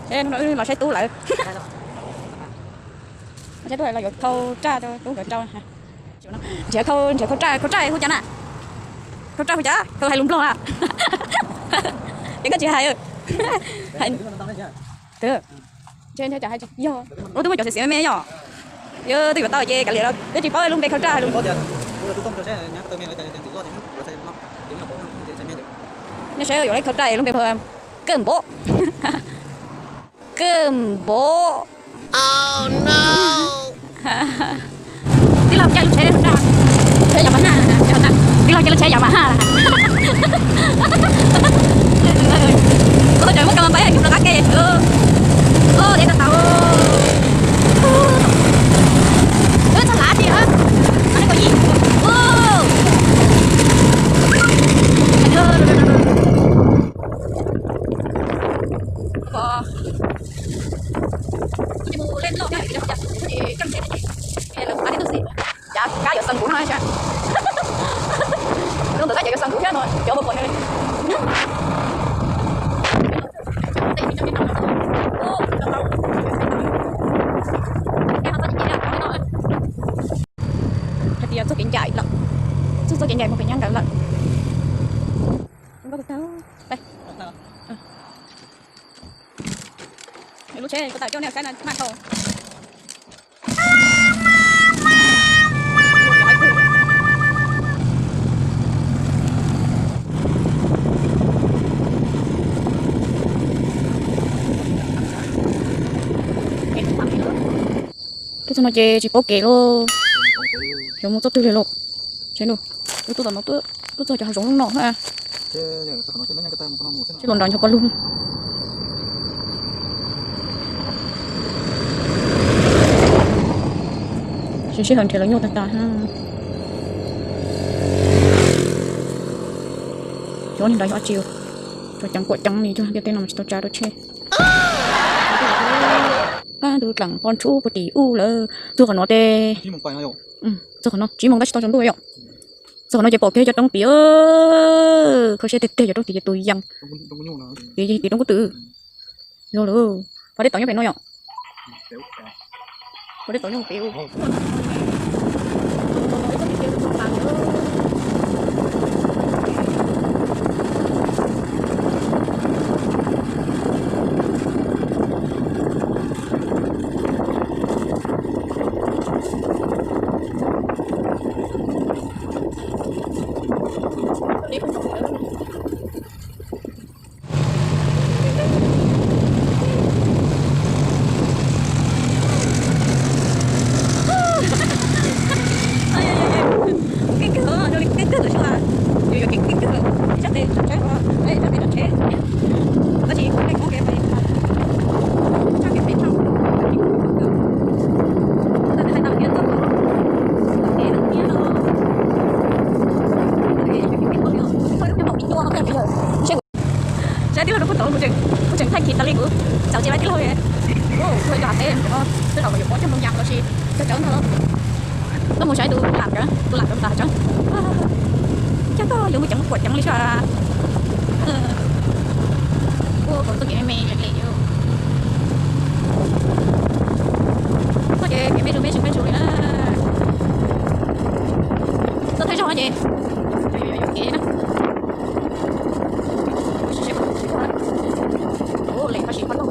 Los saib tub lawm. Los saib tub lawm los yuav khau raj rau tub nkawd rau. Nrhiav khau, nrhiav khau raj, khau raj hu cas na? Khau raj hu cas? Khau hais lus Nplog na. Ces koj tsis hais. Hais, ntshe, ntshe cas hais tsis yog. Ua twb muaj cov xiav xiav me me yom. Yog twb yuav tau ces kav liam, twb tsis paub lub npe khau raj hais lus. Nej saib yuav lub khau raj lub npe Kawm Npov. Kawm Npov. Tij laug caij lub tsheb, tsheb Yamaha, tij laug caij lub tsheb Yamaha. Ua cas muab kas mas pais yug rov qab ke. Ua li tau tau. Txog lav tiag. Ces mus lej loj thiab, ces lawv pab tib tug xwb. Cas kab yuav xeem kuv no, lub ntawd kab yuav xeem kuv thiab no, cov ua pom nws. Hais tias txoj kev ncaim lawm, txog txoj kev ncaim mus pem nyab nkawd lawm. Lub tsheb ko tawm coj nej saib na, maj dhau. Tuaj txog no ces tsis paub kev lauj, yuav mus txoj twg li lauj. Tsev no, tuaj tom no, tuaj txog cov hav zoov lub no na. Tsis los nrad nchov paj lug. Siv sij hawm nrhiav los nyuaj tag tag. Cov niag nrad yog dab tsi, tso ceev kuam ceev li, cog ntiaj teb no mas tsis tau tsa rau tsheb. Pab tus dlaim poj ntsub puag tim ub lawm. Txog qhov no ces, txog qhov no tsib moos tab sis tau tsaus ntuj yom. Txog qhov no ces pom kiag cov roob tid, kho siab tiag tiag, cov roob tid ces tus yees, ces roob kub twm. Yog lawm, pab dej tauv nyob pem no yom. Pab dej tauv nyob pem. Keej kawg, zoo li keej kawg lawm sub, yuav yuav keej keej kawg, sab tes tsom tsheb, sab tes tsom tsheb, tab sis kuv peb hmoob kev pem, tshaj kev pem tshaj. Saib tij laug rau kuj tod, kuv tseem thaij kis tas li, kuv tseem thaij tij laug. Tuaj cov hav teb no, tej zaum yuav pom cog moo yas los sis cog cawv ntag. Koj mus saib tus lam, tus lam cov tas tseeb. Cas koj yuav mus ceev kuam ceev li sua. Ua kom txoj kev me me li. Txoj kev me me zus me zus me zus li na. Txoj thawj zaug no ces, kev na. Ua li tab sis pab lauj.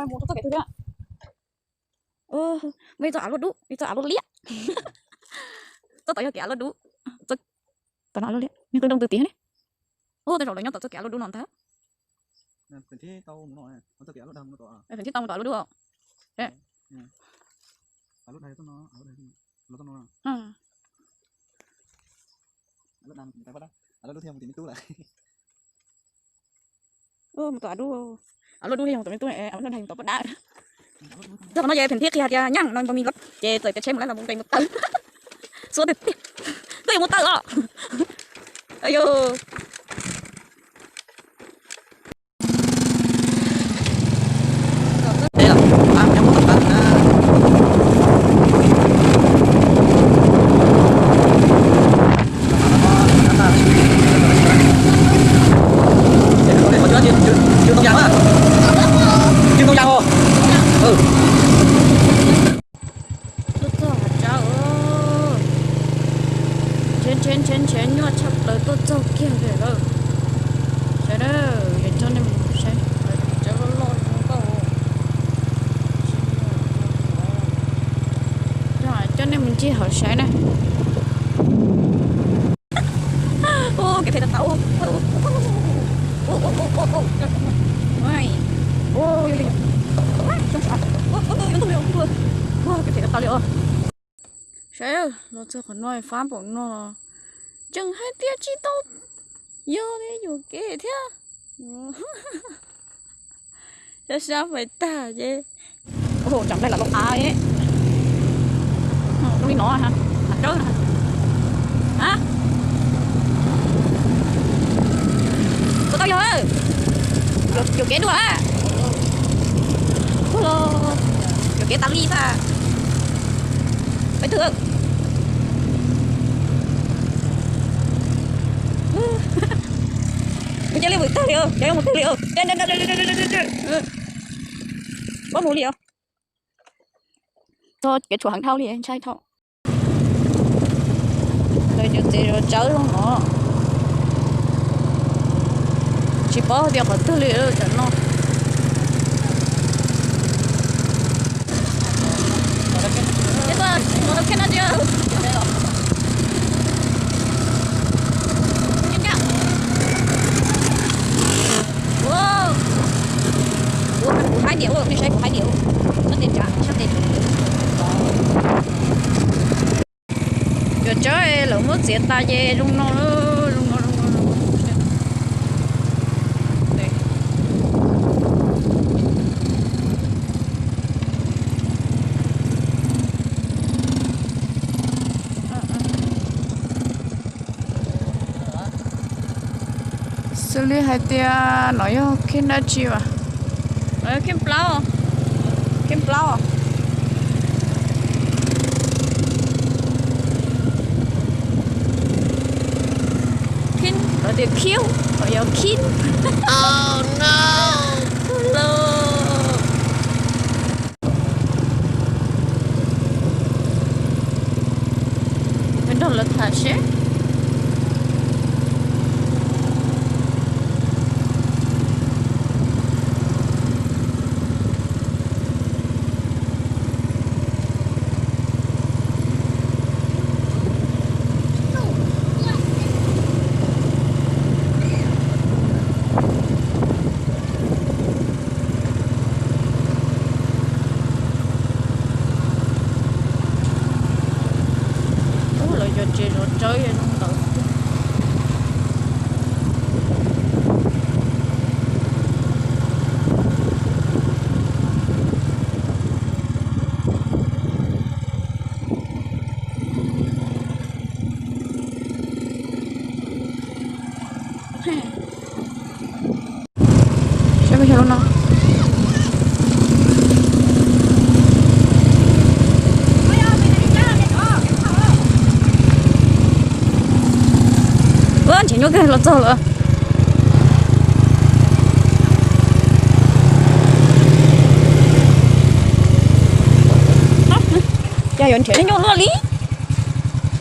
Mus txoj kev twg thiab? Muaj ib txoj av luaj dub, ib txoj av luaj liab. Txoj tod yog kev av luaj dub. Txoj tod av luaj liab, nws qw nroo ntws tid ne. Ua tej zaum lawv nyob tom txoj kev av luaj dub no ntag. Thib tau mus tom av luaj dub. Mus tom av dub, av luaj dub thiaj yog mus tom me tub, av luaj dub yog mus tom poj dab. Txog qhov no ces pheem thib qhia hais tias nyeej no npau mis lawm ces txawm tias tsheb mus lawm los mus nqis mus taw. Xuab tiag tiag, koj yuav mus taw os. Yog Qhov saib na. Kev phem tau tau. Kev phem tau tau li os. Saib, los txog qhov no fab npaum no los tseem hais tias tsis tau yog li yuam kev thiab. Sab sab fais tag ces, ua cas nplaig lam loo av zoo li no, av tsawb na. Puas tau yog? Yuam kev dua. Ua los yuam kev tas li xwb. Peb twg? Mus cia li mus tag li, cov mus tag li. Paub mus li os. Txog kev tshuam heev dhau li ntshai dhau. Lawv cov tsev zov tsawb zoo no, tsis paub tias qhov twg li cov no. Kuv hais tias ua, nej saib kuv hais tias ua, sab tes tsam sab tes. Cov tsawb lawv muab txiav tas ces zoo no, zoo no, zoo no. Xws li hais tias no yog kheej dab tsi as? Kheej plaub, kheej plaub. Kheej, lawv tias khiv, lawv yog kheej. Nrog lawv tham seb. Ub, lawv cov tsev zov tsawb zoo ntawd. Saib peb xyov lub no. Ua nrhiav nyuaj kawg los txog lawm. Cas yuav nrhiav nyuaj luaj li.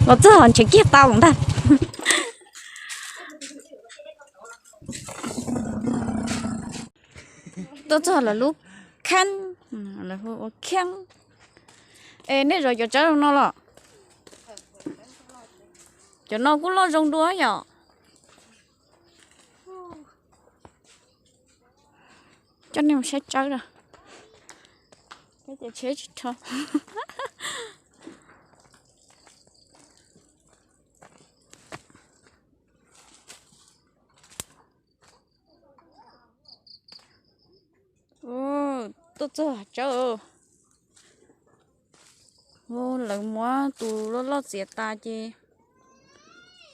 Los txog nrhiav kiag tau ntag. Tuaj txog lawv lub kheeb, lawv hu ua kheeb. Es nej zov cov tsawb zoo no los? Cov no kuj loj zoo dua yom. Coj nej mus saib tsawb na. Ces tsheb tsis rho. Tuaj txog tsawb. Lawv muab tus loj loj txiav tas ces,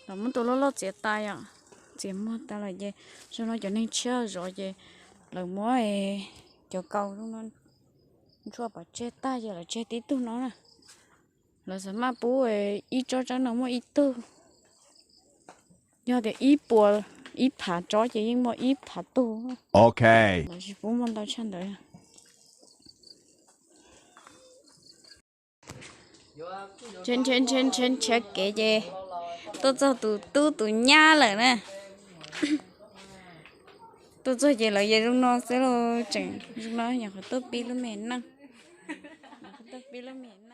lawv muab tus loj loj txiav tas yom, txiav muag tas lawm ces zoo no cov neeg tshiab zov ces lawv muab cov kaus zoo no ntxhua pov tseg tag ces lawv tseg tib tug no na. Lawv xav maj pub ib tsob tsawb no muaj ib tug. Yog tias ib puas, ib phav tsob ces yeej muaj ib phav tug. Lawv tsis pub muaj ntau tshaj ntawd. Nrhiav nrhiav nrhiav nrhiav kev ces tuaj txog tus tub tus nyab lawm na. Tuaj txog ces lawv yeej zoo no xwb lauj, tseem zoo no nyuam qhuav tuaj pib lub me neej. Tuaj pib lub me